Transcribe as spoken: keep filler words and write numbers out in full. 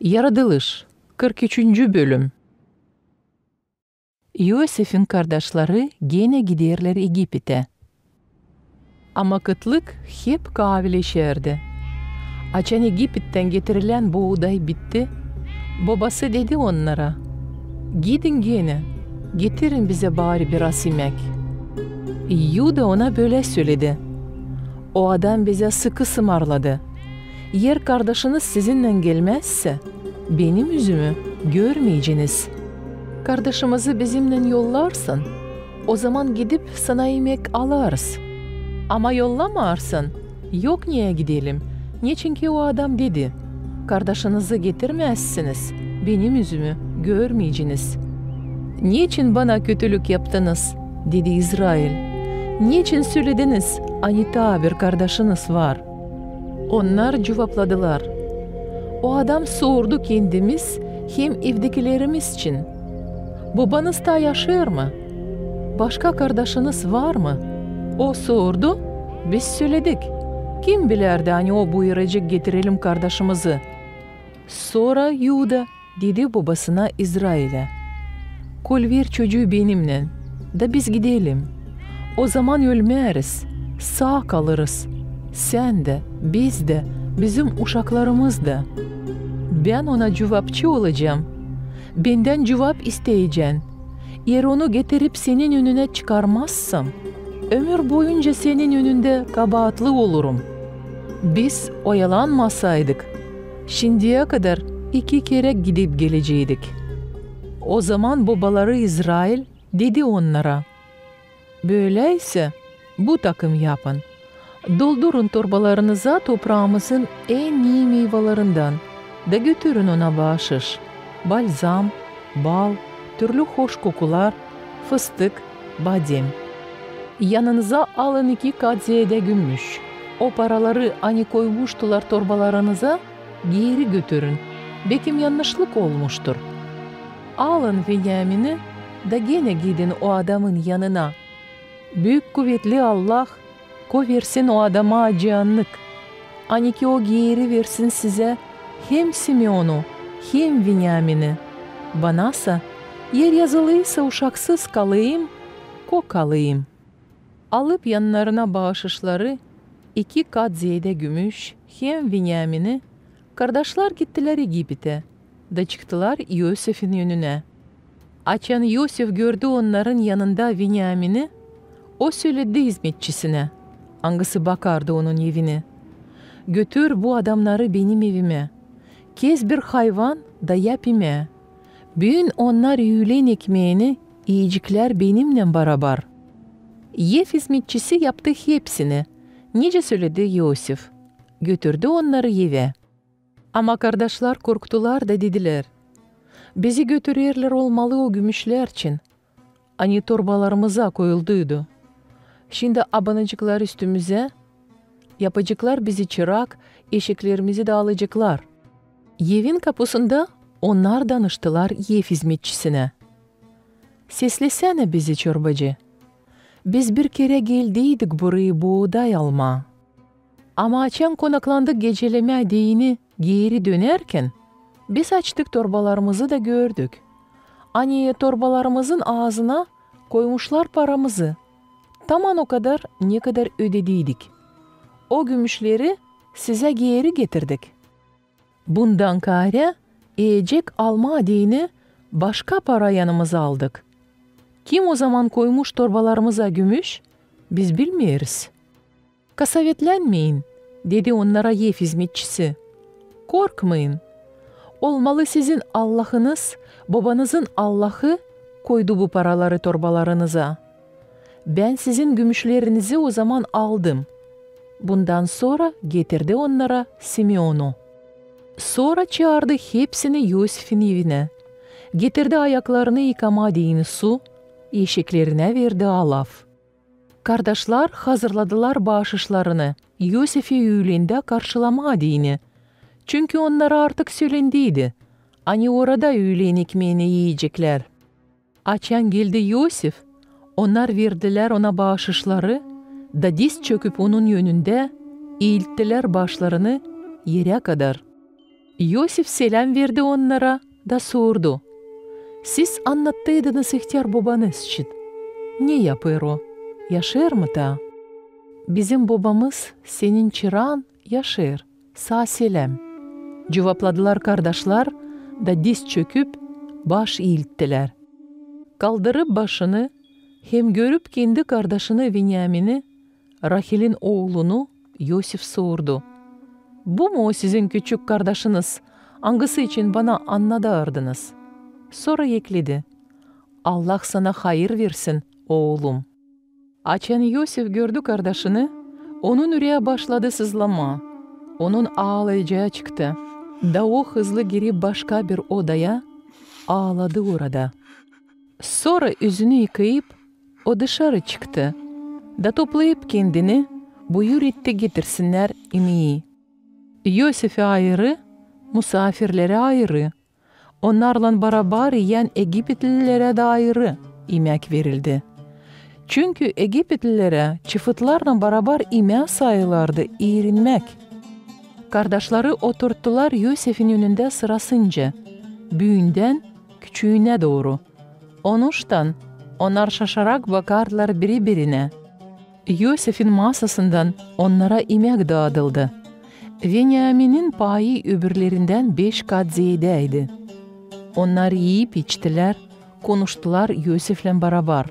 Yaradılış, kırk üçüncü bölüm. İosifin kardaşları genä giderlär Egipetä. Ama kıtlık hep kaavileşärdi. Açan Egipettän getirilän buuday bitti, bobası dedi onnara: "Gidin genä, getirin bizä bari biraz imäk." İuda ona bölä söledi: "O adam bizä sıkı sımarladı. Eer kardaşınız sizinnän gelmäzsä, benim üzümü görmeyceniz. Kardaşımızı bizimnän yollarsan, o zaman gidip sana imäk alarız. Ama yollamêêrsan, yok neyä gidelim, neçinki o adam dedi: 'Kardaşınızı getirmäzsiniz, benim üzümü görmeyceniz.'" "Neçin bana kötülük yaptınız?" dedi İzrail. "Neçin sölediniz, ani taa bir kardaşınız var?" Onnar cuvapladılar: "O adam sordu kendimiz hem evdekilerimiz için: 'Bobanız taa yaşêêr mı? Başka kardaşınız var mı?' O sordu, biz söledik: 'Kim bilärdi, ani o buyuracek getirelim kardaşımızı?'" Sora İuda dedi bobasına İzrailä: "Kolver çocuu benimnän, da biz gidelim. O zaman ölmäriz, saa kalırız, sän dä, biz dä, bizim uşaklarımız da." "Bän ona cuvapçı olacam, bendän cuvap isteyecän. Eer onu getirip senin önünä çıkarmazsam, ömür boyunca senin önündä kabaatlı olurum. Biz oyalanmasaydık, şindiyä kadar iki kerä gidip geleceydik." O zaman bobaları İzrail dedi onnara: "Böläysä, bu takım yapın: doldurun torbalarınıza topraamızın en ii meyvalerinden da götürün ona baaşış: balzam, bal, türlü hoş kokular, fıstık, badem. Yanınıza alın iki kat zeedä gümüş. O paraları, ani koymuştular torbalarınıza, geeri götürün, bekim yannışlık olmuştur. Alın Venyamini da genä gidin o adamın yanına. Büük kuvetli Allah koyversin o adama acıyannık, ani ki o geeri versin sizä hem Simeonu, hem Venyamini. Banasa, eer yazılıysa uşaksız kalayım, kok alayım." Alıp yannarına baaşışları, iki kat zeedä gümüş hem Venyamini, kardaşlar gittilär Egipetä da çıktılar İosifin önünä. Açan İosif gördü onnarın yanında Venyamini, o söledi izmetçisinä, angısı bakardı onun evini: "Götür bu adamnarı benim evimä, kes bir hayvan da yap imää. Büün onnar üülen ekmeeni iyeceklär benimnän barabar." Ev izmetçisi yaptı hepsini, nicä söledi İosif. Götürdü onnarı evä. Ama kardaşlar korktular da dedilär: "Bizi götürerlär olmalı o gümüşlär için, ani torbalarımıza koyulduydu. Şindi abanaceklar üstümüzä, yapaceklar bizi çırak, eşeklerimizi dä alaceklar." Evin kapusunda onnar danıştılar ev izmetçisinä: "Seslesänä bizi, çorbacı. Biz bir kerä geldiydik burayı buuday almaa. Ama açan konaklandık gecelemää deyni geeri dönärkän, biz açtık torbalarımızı da gördük, ani torbalarımızın aazına koymuşlar paramızı, taman o kadar, ne kadar ödediydik. O gümüşleri sizä geeri getirdik. Bundan kaarä iyecek almaa deyni başka para yanımıza aldık. Kim o zaman koymuş torbalarımıza gümüş, biz bilmeeriz." "Kasavetlenmeyin," dedi onnara ev izmetçisi. "Korkmayın. Olmalı, sizin Allahınız, bobanızın Allahı koydu bu paraları torbalarınıza. Bän sizin gümüşlerinizi o zaman aldım." Bundan sora getirdi onnara Simeonu. Sora çaardı hepsini İosifin evinä. Getirdi ayaklarını yıkamaa deyni su, eşeklerinä verdi alaf. Kardaşlar hazırladılar baaşışlarını İosifi üülendä karşılamaa deyni, çünkü onnara artık sölendiydi, ani orada üülen ekmeeni iyeceklär. Açan geldi İosif, onnar verdilär ona baaşışları da diz çöküp onun önündä iilttilär başlarını erä kadar. İosif seläm verdi onnara da sordu: "Siz annaddıydınız ihtär bobanız için. Ne yapêr o? Yaşêêr mı taa?" "Bizim bobamız, senin çıraan, yaşêêr, saa-seläm," cuvapladılar kardaşlar da diz çöküp, baş iilttilär. Kaldırıp başını hem görüp kendi kardaşını Venyamini, Rahilin oolunu, İosif sordu: "Bu mu o sizin küçük kardaşınız, angısı için bana annadardınız?" Sora ekledi: "Allah sana hayır versin, oolum." Açan İosif gördü kardaşını, onun üreä başladı sızlamaa, onun aalayacaa çıktı. Da o hızlı girip başka bir odaya, aaladı orada. Sora üzünü yıkayıp, o dışarı çıktı da, toplayıp kendini, buyur etti getirsinnär imeyi. İosifi ayırı, musaafirleri ayırı, onnarlan barabar iyän egipetlilerä dä ayırı imäk verildi. Çünkü egipetlilerä çıfıtlarlan barabar imää sayılardı iirinmäk. Kardaşları oturttular İosifin önündä sırasınca, büündän küçüünä dooru. Onuştan onnar şaşarak bakardılar biri-birinä. İosifin masasından onnara imäk daadıldı. Venyaminin payı öbürlerindän beş kat zeedäydi. Onnar iyip-içtilär, konuştular İosiflän barabar.